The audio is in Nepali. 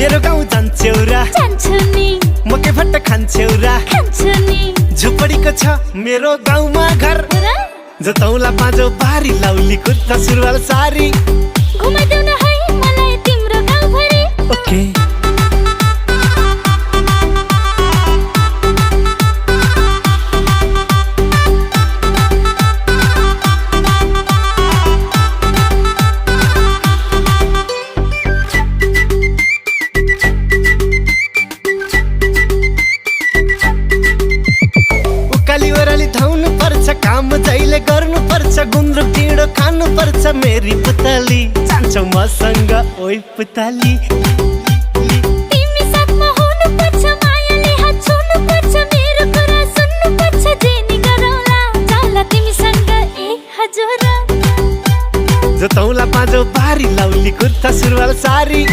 मेरो गाउँ जान्छौ र जान्छु नि मकै भट्ट खान्छौ र खान्छु नि झुपडीको छ मेरो गाउँमा घर जतौला पाँचौ बारी लाउली कुर्ता सुरुवाल सारी घुमाइदेऊ न है मलाई तिम्रो गाउँभरि ओके धाउनु पर्छ काम जहिले गर्नु पर्छ गुन्द्रुक ढिँडो खानु पर्छ मेरी पुतली जान्छौ मसँग ओइ पुतली तिमी साथमा हुनु पर्छ मायाले हात छुनु पर्छ मेरो कुरा सुन्नु पर्छ जे नि गरौला जाला तिमीसँग ए हजुर जतौला पाँचौ बारी लाउली कुर्ता सुरुवाल सारी